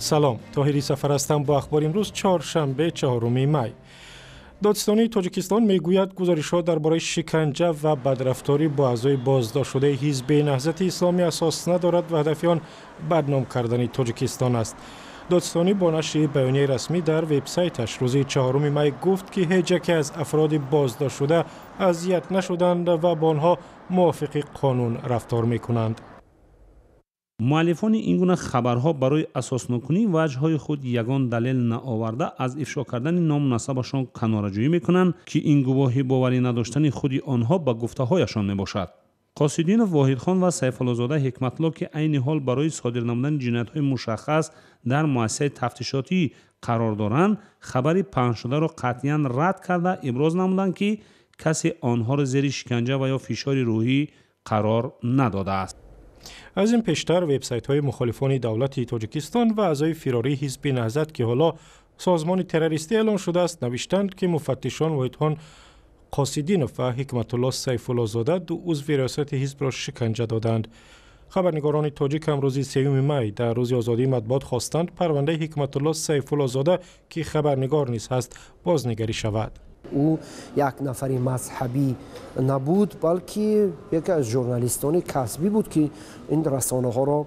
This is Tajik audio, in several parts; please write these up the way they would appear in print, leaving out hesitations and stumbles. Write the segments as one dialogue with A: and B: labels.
A: Салом, Тоҳири Сафар ҳастам бо ахбори имрӯз, чоршанбе, 4 май. Додситонии Тоҷикистон мегӯяд, гузоришҳо дар бораи шиканҷа ва бадрафторӣ бо аъзои боздоштшудаи Ҳизби Наҳзати Исломӣ асос надорад ва ҳадафи он бадном кардани Тоҷикистон аст. Додситонӣ бо нашри баёнияи расмӣ дар вебсайташ рӯзи 4 май гуфт, ки ҳеҷ яке аз афроди боздоштшуда азият нашуданд ва бо онҳо мувофиқи қонун рафтор мекунанд.
B: Муаллифони ин гуна хабарҳо барои асосноккунии ваҷҳҳои худ ягон далел наоварда, аз ифшо кардани ному насабашон канораҷӯӣ мекунанд, ки ин гувоҳи боварӣ надоштани худи онҳо ба гуфтаҳояшон мебошад. Қосидинов Воҳидхон ва Сайфуллозода Ҳикматулло, ки айни ҳол барои содир намудани ҷиноятҳои мушаххас дар муассисаи тафтишотӣ қарор доранд, хабари паҳншударо қатъиян рад карда, иброз намуданд, ки касе онҳоро зери шиканҷа ва ё фишори рӯҳӣ қарор надодааст.
A: Аз ин пештар вебсайтҳои мухолифони давлати Тоҷикистон ва аъзои фирории Ҳизби Наҳзат, ки ҳоло созмони террористӣ эълон шудааст, навиштанд, ки муфаттишон Воҳидхон Қосидинов ва Ҳикматулло Сайфуллозода ду узви риёсати ҳизбро шиканҷа доданд. Хабарнигорони тоҷик ҳам рӯзи 3 май, дар Рӯзи озодии матбуот, хостанд парвандаи Ҳикматулло Сайфуллозода, ки хабарнигор низ ҳаст, бознигарӣ шавад.
C: Ӯ як нафари мазҳабӣ набуд, балки яке аз журналистони касбӣ буд, ки ин расонаҳоро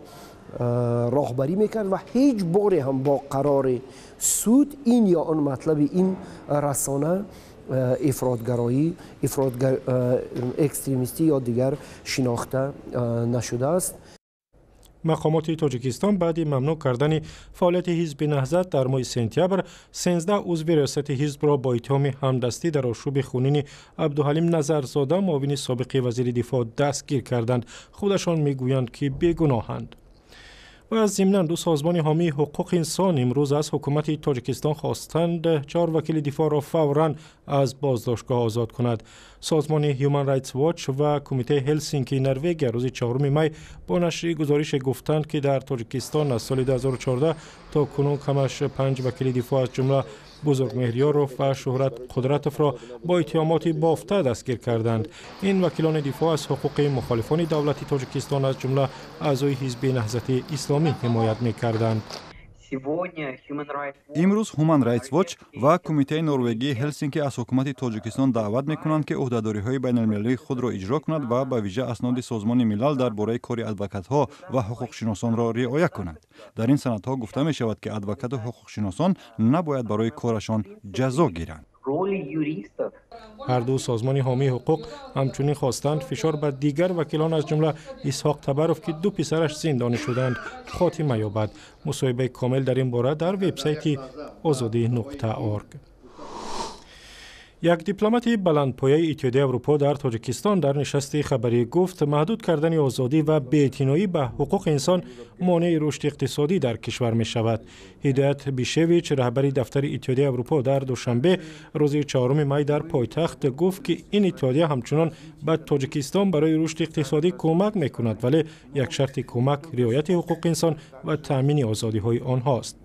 C: роҳбарӣ мекард ва ҳеҷ боре ҳам бо қарори суд ин ё он матлаби ин расона ифротгароӣ, экстремистӣ ё дигар шинохта нашудааст.
A: Мақомоти Тоҷикистон баъди мамнӯъ кардани фаъолияти Ҳизби Наҳзат дар моҳи сентябр 13 узви риёсати ҳизбро бо иттиҳоми ҳамдастӣ дар ошӯби хунини Абдуҳалим Назарзода, муовини собиқи вазири дифоъ, дастгир карданд. Худашон мегӯянд, ки бегуноҳанд. Ва зимнан, ду созмони ҳомии ҳуқуқи инсон имрӯз аз ҳукумати Тоҷикистон хостанд, чор вакили дифоъро фавран аз боздоштгоҳ озод кунад. Созмони Human Rights Watch ва Кумитаи Ҳелсинкии Норвегия рӯзи 4 май бо нашри гузорише гуфтанд, ки дар Тоҷикистон аз соли 2014 то кунун камаш панҷ вакили дифоъ, аз ҷумла Бузургмеҳрёров ва Шӯҳрат Қудратовро бо иттиҳомоти бофта дастгир карданд. Ин вакилони дифоъ аз ҳуқуқи мухолифони давлати Тоҷикистон, аз ҷумла аъзои Ҳизби Наҳзати Исломӣ, ҳимоят мекарданд.
D: Имрӯз Human Rights Watch ва Кумитаи Норвегии Ҳелсинки аз ҳукумати Тоҷикистон даъват мекунанд, ки ӯҳдадориҳои байналмилалии худро иҷро кунад ва ба вижа асноди Созмони Милал дар бораи кори адвокатҳо ва ҳуқуқшиносонро риоя кунад. Дар ин санадҳо гуфта мешавад, ки адвокату ҳуқуқшиносон набояд барои корашон ҷазо гиранд.
A: Ҳар ду созмони ҳомии ҳуқуқ ҳамчунин хостанд, фишор ба дигар вакилон, аз ҷумла Исҳоқ Табаров, ки ду писараш зиндонӣ шуданд, хотима ёбад. Мусоҳибаи комил дар ин бора дар вебсайти озодӣ.org. Як дипломати баландпояи Иттиҳодияи Аврупо дар Тоҷикистон дар нишасти хабарӣ гуфт, маҳдуд кардани озодӣ ва беэътиноӣ ба ҳуқуқи инсон монеи рушди иқтисодӣ дар кишвар мешавад. Ҳидоят Бишевич, раҳбари дафтари Иттиҳодияи Аврупо дар Душанбе, рӯзи 4 май дар пойтахт гуфт, ки ин иттиҳодия ҳамчунон ба Тоҷикистон барои рушди иқтисодӣ кӯмак мекунад, вале як шарти кӯмак риояти ҳуқуқи инсон ва таъмини озодиҳои онҳост.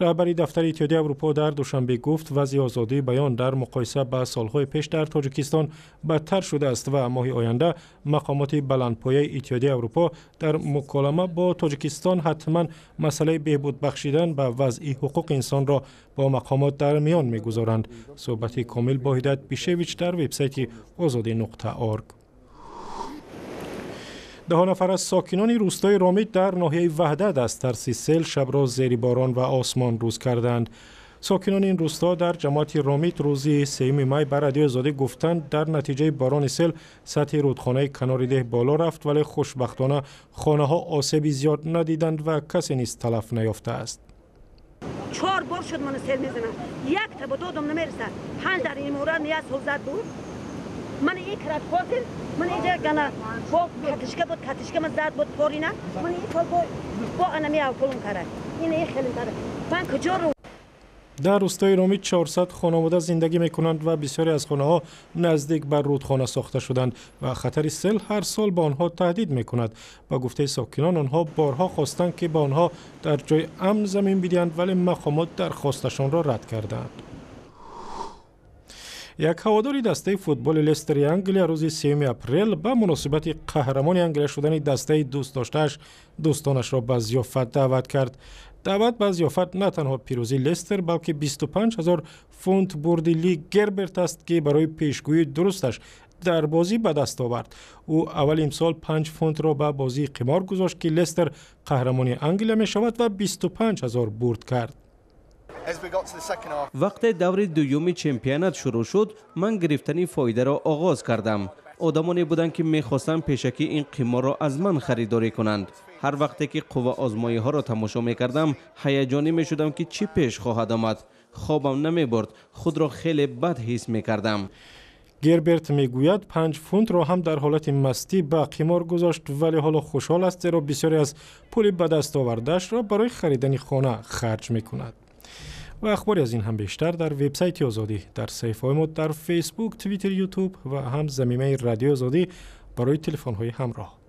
A: Раҳбари дафтари Иттиҳодияи Аврупо дар Душанбе гуфт, вазъи озодии баён дар муқоиса ба солҳои пеш дар Тоҷикистон бадтар шудааст ва моҳи оянда мақомоти баландпояи Иттиҳодияи Аврупо дар муколама бо Тоҷикистон ҳатман масъалаи беҳбуд бахшидан ба вазъи ҳуқуқи инсонро бо мақомот дар миён мегузоранд. Суҳбати комил бо Ҳидоят Бишевич дар вебсайти озодӣ.org. Даҳо нафар аз сокинони рӯстои Ромит дар ноҳияи Ваҳдат аз тарси сел шабро зери борон ва осмон рӯз карданд. Сокинони ин рӯсто дар ҷамоати Ромит рӯзи 3 май ба Радиои Озодӣ гуфтанд, дар натиҷаи борони сел сатҳи рӯдхонаи канори деҳ боло рафт, вале хушбахтона хонаҳо осеби зиёд надиданд ва касе низ талаф наёфтааст.
E: Чор бор шуд, мана сел мезанад, якта ба додам намерасад. Панҷ дар иморат як сол зад буд. Ман ин крат ҳозир ман инҷа гана бо катишка буд, катишка ман зад буд порина. Ман ин сол бо анами авкулум карад, ин хеле карад, ман куҷо ру?
A: Дар рӯстои Ромит 400 хонавода зиндагӣ мекунанд ва бисёре аз хонаҳо наздик ба рӯдхона сохта шуданд ва хатари сел ҳар сол ба онҳо таҳдид мекунад. Ба гуфтаи сокинон, онҳо борҳо хостанд, ки ба онҳо дар ҷои амн замин бидиҳанд, вале мақомот дархосташонро рад карданд. Як ҳаводори дастаи футболи Лестери Англия рӯзи 3 апрел ба муносибати қаҳрамони Англия шудани дастаи дӯстдоштааш дӯстонашро ба зиёфат даъват кард. Даъват ба зиёфат на танҳо пирӯзии Лестер, балки 25 ҳазор фунт бурди Ли Герберт аст, ки барои пешгӯии дурусташ дар бозӣ ба даст овард. Ӯ аввали имсол 5 фунтро ба бозии қимор гузошт, ки Лестер қаҳрамони Англия мешавад, ва 25 ҳазор бурд кард.
F: Вақте даври дуюми чемпионат шурӯъ шуд, ман гирифтани фоидаро оғоз кардам. Одамоне буданд, ки мехостанд пешакӣ ин қиморро аз ман харидорӣ кунанд. Ҳар вақте ки қувваозмоиҳоро тамошо мекардам, ҳаяҷонӣ мешудам, ки чӣ пеш хоҳад омад. Хобам намебурд, худро хеле бад ҳис мекардам.
A: Герберт мегӯяд, 5 фунтро ҳам дар ҳолати мастӣ ба қимор гузошт, вале ҳоло хушҳол аст, зеро бисёре аз пули ба даст овардаашро барои харидани хона харҷ мекунад. Ва ахбори аз ин ҳам бештар дар вебсайти Озодӣ, дар саҳифаҳои мо дар Фейсбук, Твиттер, Ютуб ва ҳам замимаи Радиои Озодӣ барои телефонҳои ҳамроҳ.